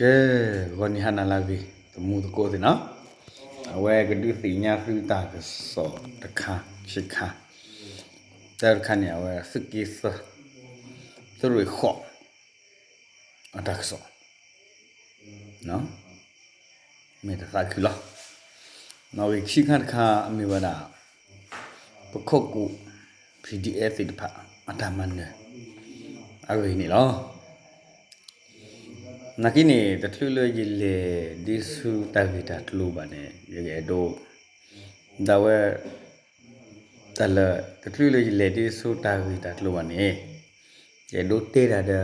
ကဲ, ဂီၤနံၤဟါနၤလၢအဂ့ၤ သမူသကိးသ့ၣ်နီၤ, အဝဲကဒုးသ့ၣ်ညါသုတၢ်ကစီၣ်တခါဆ့ခါ, တၢ်တခါန့ၣ် အဝဲသုးက့သၢ သုးရ့ၣ်ဃိး အတၢ်ကစီၣ် မ့ၢ်တသးခုလီၤ. နီၣ်ဂံၢ်ခံခါတခါအမ့ၢ်ဝဲဒၣ် ပခိၣ်ကူၣ် PDF သ့ၣ်တဖၣ် အတၢ်မၤနၢၤအဂ့ၢ်န့ၣ်လီၤ. နာ်က့န့ၣ် တချုးလၢယလဲၤဒ့ဆူတၢ်ဂ့ၢ်တၢ်ကျိၤဘၣ်န့ၣ် ယကအဲၣ်ဒိး ဒၣ်ဝဲ တၢ်လၢ တချုးလၢယလဲၤဒ့ဆူတၢ်ဂ့ၢ်တၢ်ကျိၤဘၣ်န့ၣ် ယအဲၣ်ဒိးတဲတၢ်ဒီး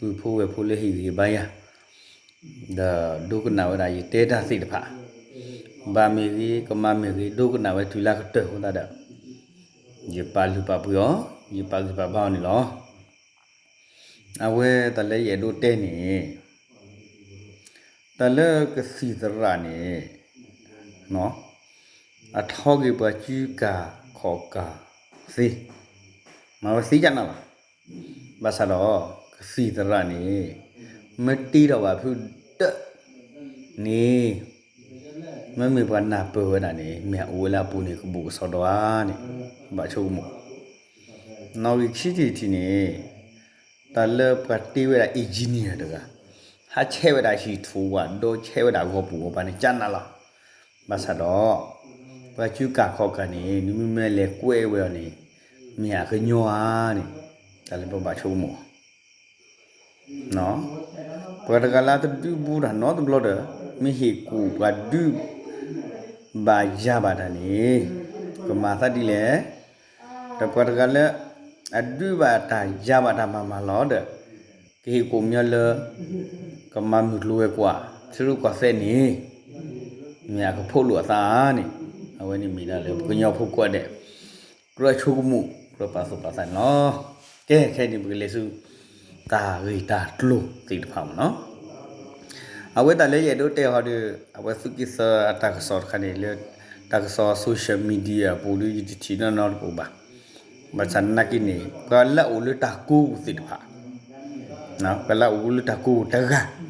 ပုၢ်ဖိဝဲၢ်ဖိလၢဟ့ၣ်ဂံၢ်ဟ့ၣ်ဘါယၤ ဒီးဒိကနၣ်ဝဲဒၣ်ယတဲတၢ်သ့ၣ်တဖၣ်, ဘၣ်မ့ၢ်ဂ့ၤ ကမၤမ့ၢ်ဂ့ၤ ဒိကနၣ်ဝဲတုၤလၢကတၢၢ်အဃိသတးဒီး ယပာ်လုၢ်ပာ်ပှ့ၤအီၤ ယပာ်ဂံၢ်ပာ်ဘါအီၤန့ၣ်လီၤ. အဝဲတၢ်လၢယအဲၣ်ဒိးတဲန့ၣ် တၢ်လၢကသံၣ်သရၣ်န့ၣ် အထီက့ၤပှၤစုကၤခီၣ်ကၤသ့, မၤဝဲသ့ကနၣ်လီၤ. ဘၣ်ဆၣ်ဒီး ကသံၣ်သရၣ်န့ၣ် မ့ၢ်တ့ထီၣ်ဘၣ်ဖုဒၢးန့ၣ် မ့မ့ၢ်ပှၤနၢ်ပၢၢ်ဝဲဒၣ်န့ၣ် မ့ၢ်အအိၣ်ဝဲလၢအပူၤန့ၣ် ကဘူးကစီဒီဧါန့ၣ် ဘၣ်ဆိကမိၣ်. နီၣ်ဂံၢ်ခံထံၣ်တထံၣ်န့ၣ် တၢ်လၢပှၤတ့ဝဲဒၣ် engineer တဂၤ ဟးဆဲးဝဲဒၣ်ဟံၣ်ထူၣ်ဝၣ်ဒီးဆဲးဝဲဒၣ်ဂီၤပူၤဂီၤပၤန့ၣ် ကနၣ်လီၤ. ဘၣ်ဆၣ်ဒီး ပှၤစုကၤခီၣ်ကၤန့ၣ် နမ့မ့ၢ်လဲၤကွဲးဝဲအီၤန့ၣ် မ့ၢ်အကညီဧါန့ၣ် တၢ်လၢပဘၣ်ဆိကမိၣ် ပှၤတဂၤလၢတဒုးဘူးတၢ်နီတဘျီဒီး မ့ၢ်ဟ့ၣ်ကူၣ်ပှၤဒုးဘၣ်ယၤဘၣ်တၢ်န့ၣ် ကမၤသးဒ်လဲၣ်. ဒီးပှၤတဂၤလၢ အဒုးဘၣ်တၢ်ယၤဘၣ်တၢ်မၤမၤလီၤဒီး ကဟ့ၣ်ကူၣ်မညီလၢ ကမၤမုၢ်ကျိၤဝဲၤကွာ် ထံရူၢ်ကီၢ်သဲးန့ၣ် မ့ၢ်အကဖိးလိာ်အသးန့ၣ် အဝဲန့ၣ်မ့ၢ်ဒၣ်လၢပကညီဖိကိးဂၤဒဲး ကြၢးဆိကမိၣ် ကြၢးပာ်သူၣ်ပာ်သးန့ၣ်လီၤ. ကဲ ခဲအံၤန့ၣ် ပကလဲၤဆူ တၢ်ဂ့ၢ်တၢ်ကျိၤသ့ၣ်တဖၣ်မ့ၢ်နီၤ. အဝဲတၢ်လၢယအဲၣ်ဒိးတဲဟီဒီး အဝဲသုးက့သၢအတၢ်ကစီၣ်တခါန့ၣ် လၢတၢ်ကစီၣ် social media အပူၤဒီး ယတထံၣ်နီၢ်နီၢ်တပူၤဘၣ်. ဘၣ်ဆၣ်နာ်က့န့ၣ် ပှၤလၢအအိၣ်လၢတၢ်ကိးပူၤသ့ၣ်တဖၣ် ပှၤလၢအအိၣ်လၢတၢ်ကိးပူၤတဂၤ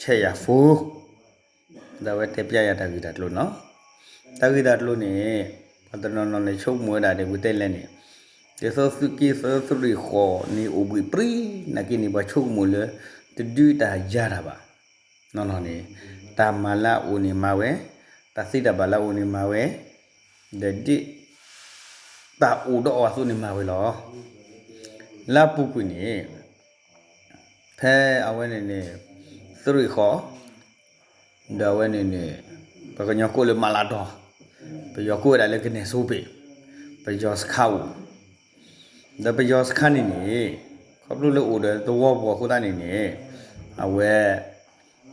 ဆဲးယၤ phone ဒီးအဝဲတဲပျဲယၤတၢ်ဂ့ၢ်တၢ်ကျိၤနီၤ. တၢ်ဂ့ၢ်တၢ်ကျိၤန့ၣ် ပှၤတနီၤနီၤန့ၣ် ဆိကမိၣ်ဝဲဒၣ်ဒီး ပတဲလဲၣ်န့ၣ် ဒ်သိးသုးက့သၢသုးရ့ၣ်ဃိးန့ၣ် အိၣ်ဘှံးပြံ နာ်က့န့ၣ် ပှၤဆိကမိၣ်လၢ တဒုးတၢ်ယၤတၢ်ဘၣ်. နီၢ်နီၢ်န့ၣ် တၢ်မၤလၢအအိၣ်န့ၣ်မၤဝဲ, တၢ်သ့တၢ်ဘၣ်လၢအအိၣ်န့ၣ်မၤဝဲ, ဒီးဒ် တၢ်အိၣ်ဒီးအီၤအသိးန့ၣ်မၤဝဲလီၤ. လၢအပူၤကွံာ်န့ၣ် ဖဲအဝဲန့ၣ်န့ၣ် သုးရ့ၣ်ဃိး ဒီးအဝဲန့ၣ်န့ၣ် ပှၤကညီကိးလၢမၤလးဒီး, ပယီၤကိးဝဲဒၣ်လၢကနဲၣ်စိပ့ၣ်, ပယီၤစခါအိၣ်, ဒီးပယီၤစခါန့ၣ်န့ၣ် ခီဖျိလၢအိၣ်ဒီးသဝီပူၤအဃိသတးန့ၣ်န့ၣ် အဝဲ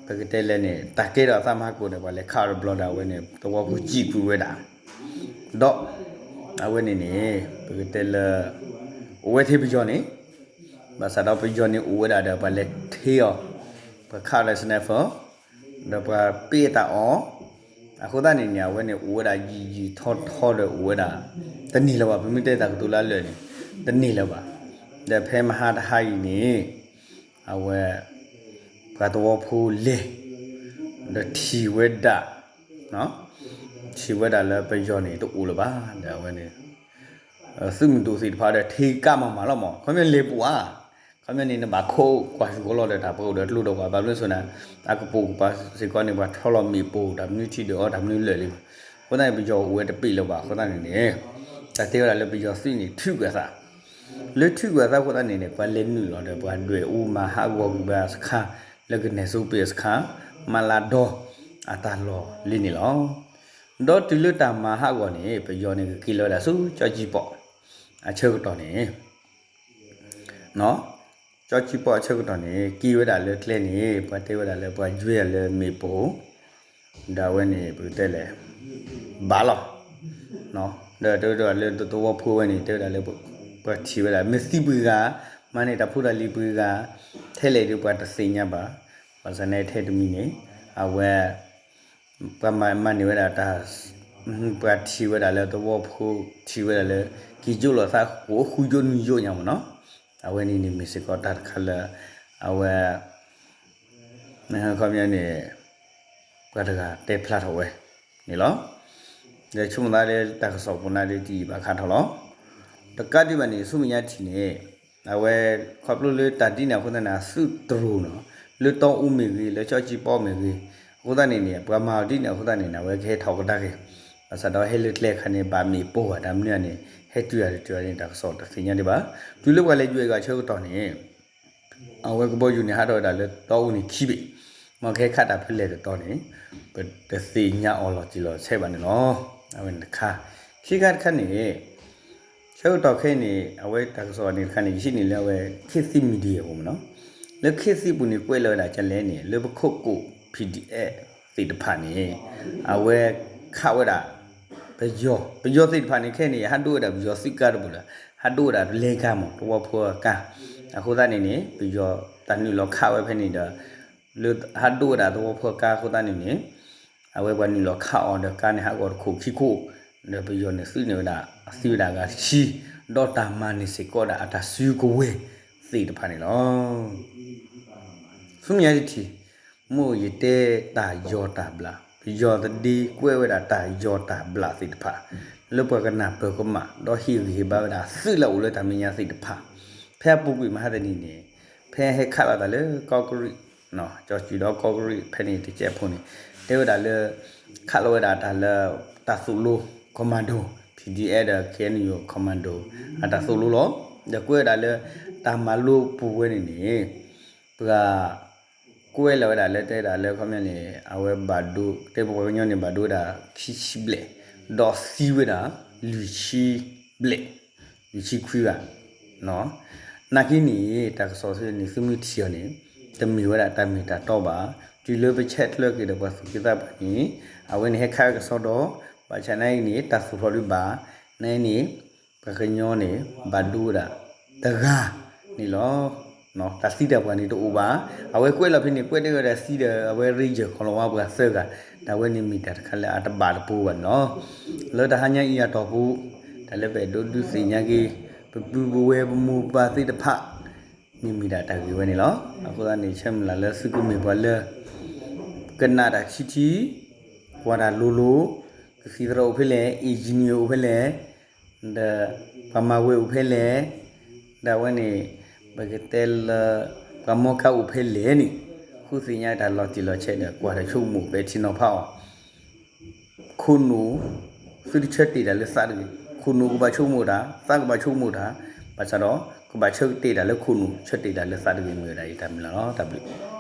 ပကတဲလဲၣ်န့ၣ် တၢ်ကဲထီၣ်အသးမၤဟးဂီၤဒီး ပှၤလဲၤခးအီၤတဘျီဒီး အဝဲန့ၣ် သဝီဖိစံာ်ကွံာ်ဝဲဒၣ်, ဒီး အဝဲန့ၣ်န့ၣ် ပကတဲလၢ အိၣ်ဝဲထဲပယီၤန့ၣ် ဘၣ်ဆၣ်ဒီးပယီၤန့ၣ်အိၣ်ဝဲဒၣ်ဒီး ပှၤလဲၤထ့အီၤ, ပှၤခးအီၤဒီး sniper ဒီးပှၤပ့ၢ်တၢ်အီၤ, အဃိသတးန့ၣ်န့ၣ် အဝဲန့ၣ်အိၣ်ဝဲဒၣ်ယံာ်ယံာ်ထီထီဒီးအိၣ်ဝဲဒၣ် တန့ၢ်လၢၤဘၣ်, ပမ့ၢ်တဲတၢ်ကတိၤလၢအလၢာ်န့ၣ် တန့ၢ်လၢၤဘၣ်. ဒီးဖဲမဟါတဟါအံၤန့ၣ် အဝဲ ပှၤသဝီဖိလဲၤ ဒီးထံၣ်ဝဲဒၣ် ထံၣ်ဝဲဒၣ်လၢပယီၤန့ၣ်တအိၣ်လၢၤဘၣ်, ဒီးအဝဲန့ၣ် သုးမုၢ်ဒိၣ်သ့ၣ်တဖၣ်ဒီးထံကးမၤမၤလီၤမး, ခီပညီလဲၤပူၤဧါ, ခီပညီန့ၣ် နဘၣ်ခိးကွၢ်ဆူၣ်ကီးလီၤဒီး တၢ်ပှၤအိၣ်ဒီးကျိဒီးပှၤ ဘၣ်မနုၤအဃိန့ၣ် အကပိာ်ကပၤစ့ၢ်ကီးန့ၣ် ပှၤထီလီၤမ့ၣ်ပိၢ် တၢ်မနုၤထံၣ်ဒီးအီၤ တၢ်မနုၤလၢာ်လံ, အဃိသတးန့ၣ် ပယီၤအိၣ်ဝဲတပ့ၢ်လၢၤဘၣ် အဃိသတးန့ၣ်န့ၣ် တၢ်တဲဝဲဒၣ်လၢပယီၤသုးန့ၣ် ထုးကွံာ်အသး လၢထုးကွံာ်အသးအဃိသတးန့ၣ်န့ၣ် ပှၤလဲၤနုာ်လီၤဒီး ပှၤဒွဲၣ်အူမၤဟးဂီၤကွံာ်ဝဲစခါ လၢကနဲၣ်စိပ့ၣ်အစခါ မၤလးဒီး အတၢ်လီၢ်လံန့ၣ်လီၤ. ဒီးတုၤလၢတၢ်မၤဟးဂီၤန့ၣ် ပယီၤန့ၣ်ကက့ၤလီၤဝဲဒၣ်ဆူကၠီကၠံပီၣ် အဆၢကတီၢ်န့ၣ် ကၠီကၠံပီၣ်အဆၢကတီၢ်န့ၣ် က့ၤဝဲဒၣ်လၢကျဲန့ၣ် ပှၤတဲဝဲဒၣ်လၢပှၤယွဲလၢမ့ၣ်ပိၢ် ဒီးအဝဲန့ၣ် ပကတဲလဲၣ် ဘၣ်လီၤ. ဒီးတဲဝဲဒၣ်လၢသဝီဖိဝဲန့ၣ် တဲဝဲဒၣ်လၢ ပှၤထံၣ်ဝဲဒၣ် မ့ၢ်သံပှဲၤဂၤ, မၤန့ၢ်တၢ်ဖိတၢ်လံၤပှဲၤဂၤ, ထဲလဲၣ်ဒီးပှၤတသ့ၣ်ညါဘၣ်. ဘၣ်ဆၣ်န့ၣ်ထဲတမံၤန့ၣ် အဝဲ ပှၤမၤန့ၢ်ဝဲဒၣ်တၢ် ပှၤထံၣ်ဝဲဒၣ်လၢသဝီဖိ ထံၣ်ဝဲဒၣ်လၢ က့ၤယိးလိာ်သးဃိးဃုယိးနွံယိးညါမ့ၢ်နီၤ. အဝဲန့ၣ်န့ၣ်မ့ၢ်စ့ၢ်ကီးတၢ်တခါလၢ အဝဲ ခီပညီန့ၣ် ပှၤတဂၤတဲဖျါထီၣ်ဝဲန့ၣ်လီၤ. ဒီးဆိကမိၣ်သးလၢတၢ်ကစီၣ်ပူၤန့ၣ်ဒီးတယံာ်ဘၣ်ခါထီၣ်လီၤ. တကးဒံးဘၣ်န့ၣ် ဆူမဲာ်ညါထံးန့ၣ် အဝဲ ခီဖျိလၢတၢ်ဒ်န့ၣ်အဃိသတးန့ၣ် အသုးတရိၤနီၤ လၢတီအူမ့ၢ်ဂ့ၤ လၢကၠီကၠံပီမ့ၢ်ဂ့ၤ အဃိသတးန့ၣ်န့ၣ် ပှၤမၤအီၤဒ်န့ၣ်အဃိသတးန့ၣ်န့ၣ် အဝဲကဟဲထီၣ်ကဒါက့ၤ ဘၣ်ဆၣ်ဒီးဟဲလၢကျဲအခါန့ၣ် ဘၣ်မ့ၣ်ပိၢ်ဘၣ်တၢ်မနုၤန့ၣ် ဟဲတုၤတတုၤန့ၣ် တၢ်ကစီၣ်တသ့ၣ်ညါဒံးဘၣ်. တုၤလၢပှၤလဲၤယွဲၢ်ဂၤဆၢကတီၢ်န့ၣ် အဝဲကဘီယူၤန့ၣ်ဟးထီၣ်ဝဲဒၣ်လၢတီအူန့ၣ်ခံဘ့ၣ်, မ်ကဟဲခးတၢ်ဖဲလဲၣ်တတီၤန့ၣ် ပတသ့ၣ်ညါအီၤလီၤတံၢ်လီၤဆဲးဘၣ်န့ၣ်လီၤ. အဝဲန့ၣ်တခါ, ခံခါတခါန့ၣ် ဆၢကတီၢ်ခဲအံၤန့ၣ် အဝဲတၢ်ကစီၣ်န့ၣ်တခါန့ၣ် ယဟံးန့ၢ်လၢအဝဲ ခေတ်သစ် Media ပူၤမ့ၢ်နီၤ, လၢ ခေတ်သစ် ပူၤန့ၣ် ကွဲးလီၤဝဲဒၣ်ကလဲၣ်န့ၣ် လၢပခိၣ်ကိၣ် PDF သ့ၣ်တဖၣ်န့ၣ် အဝဲခးဝဲဒၣ် ပယီၤ, ပယီၤသ့ၣ်တဖၣ်န့ၣ် ခဲအံၤန့ၣ် ဟးဒိဝဲဒၣ်ပယီၤသုးကါတပူၤဒီး ဟးဒိဝဲဒၣ်ပလဲကါမး သဝီဖိအကါ, အဃိသတးန့ၣ်န့ၣ် ပယီၤတၢ်နုာ်လီၤခးဝဲဖဲန့ၣ်ဒီး လၢဟးဒိဝဲဒၣ်သဝီဖိအကါအဃိသတးန့ၣ်န့ၣ် အဝဲပှၤနုာ်လီၤခးအီၤဒီးကါန့ၣ်ဟးဂီၤတခိၣ်ခံခိၣ်, ဒီးပယီၤန့ၣ်သုးန့ၢ်ဝဲဒၣ် သံဝဲဒၣ်အဂၤတဆံ, ဒီးတၢ်မၤန့ၢ်စ့ၢ်ကီးဒၣ်အတၢ်စုကဝဲၤသ့ၣ်တဖၣ်န့ၣ်လီၤ. ဆူမဲာ်ညါတထံၣ်, မ့ၢ်ယတဲတၢ်ယီၤတၢ်ဘျး, ပယီၤသဒ့ကွဲးဝဲဒၣ်တၢ်ယီၤတၢ်ဘျးသ့ၣ်တဖၣ် လၢပှၤကနၢ်ပၢၢ်ကမၣ် ဒီးဟ့ၣ်ဂံၢ်ဟ့ၣ်ဘါဝဲဒၣ်သုးလၢအအိၣ်လၢတၢ်မဲာ်ညါသ့ၣ်တဖၣ်, ဖဲအပူၤကွံာ်မဟါတနံၤန့ၣ် ဖဲဟဲခးလိာ်သးလၢကီၢ်ကရံၣ် ကၠီၤစုၤဒီးကီၢ်ကရံၣ်ဖဲန့ၣ်တကဲးဖိန့ၣ် တဲဝဲဒၣ်လၢ ခးလိာ်ဝဲဒၣ်တၢ်လၢ တၢ်သိၣ်လိ commando, PDF ဒီး KNU commando အတၢ်သိၣ်လိလီၤ. ဒီးကွဲးဝဲဒၣ်လၢ တၢ်မၤလိပူၤဝဲန့ၣ်န့ၣ် ပှၤ ကွဲးလီၤဝဲဒၣ်လၢတဲဒၣ်လၢခီပညီန့ၣ် အဝဲဘၣ်ဒိ တဲပပှၤကညီန့ၣ် ဘၣ်ဒိဝဲဒၣ်ခံဆံဘျဲၣ်, ဒီးသံဝဲဒၣ် လွံၢ်ဆံဘျဲၣ်, လွံၢ်ဆံခွံဂၤ နာ်က့န့ၣ် တၢ်ကစီၣ်န့ၣ် သုမ့ၢ်ထံၣ်အီၤန့ၣ် တမ့ၢ်ဝဲဒၣ်တၢ်မ့ၢ်တၢ်တီဘၣ်. တုၤလၢပဆဲးကျၢက့ၤဒီးပှၤသူၣ်က့သးပှၢ်န့ၣ် အဝဲန့ၣ်ဟဲခးဝဲကစီဒီ, ဘၣ်ဆၣ်နာ်က့န့ၣ် တၢ်သူၣ်ထီၣ်ဒုးဘၣ်, နာ်က့န့ၣ် ပှၤကညီန့ၣ် ဘၣ်ဒိဝဲဒၣ်တဂၤန့ၣ်လီၤ. တၢ်သံတၢ်ပှၢ်န့ၣ်တအိၣ်ဘၣ်. အဝဲကွဲးလီၤဖဲန့ၣ် ကွဲးတဲဝဲဒၣ်သံဒီး အဝဲ ranger ကီၤလၤဝါပှၤသၢဂၤ, တၢ်ဝဲန့ၣ်မ့ၢ်တၢ်တခါလၢအတဘၣ်တပူၤဘၣ်န့ၣ်လီၤ. လၢတဟါညါအံၤအတီၢ်ပူၤ တၢ်လၢပအဲၣ်ဒိးဒုးသ့ၣ်ညါက့ၤ ပပုၢ်ပဝဲၢ်ပမိၢ်ပပၢ်သ့ၣ်တဖၣ် န့ၣ်မ့ၢ်ဒၣ်တၢ်ဂ့ၢ်ဝဲန့ၣ်လီၤ. အဃိသတးန့ၣ် ဆၢမုၢ်လၢ်လၢသုကမ့ၢ်ပှၤလၢ ကနၣ်တၢ်ထံထံ, ကွၢ်တၢ်လိၤလိၤ, ကသံၣ်သရၣ်အိၣ်ဖဲလဲၣ်, engineer အိၣ်ဖဲလဲၣ်, ဒီးပှၤမၤဝဲအိၣ်ဖဲလဲၣ်, ဒီးအဝဲန့ၣ် ပကတဲလၢ ပှၤမီကါအိၣ်ဖဲလဲၣ်န့ၣ် ဃုသ့ၣ်ညါတၢ်လီၤတံၢ်လီၤဆဲးဒီး ကွၢ်တၢ်ဆိကမိၣ်ပဲာ်ထံနီၤဖးအီၤ ခိၣ်နူာ်, သုတဆၢတဲာ်တၢ်လၢသးတဂ့ၤ, ခိၣ်နူာ်ကဘၣ်ဆိကမိၣ်တၢ်, သးကဘၣ်ဆိကမိၣ်တၢ်, ဘၣ်ဆၣ်ဒီး ကဘၣ်ဆၢကတဲာ်တၢ်လၢခိၣ်နူာ်, ဆၢတဲာ်တၢ်လၢသးတဂ့ၤ မ့ၢ်ဝဲဒၣ်ယတၢ်မုၢ်လၢ်လီၤ. တၢ်ဘျုး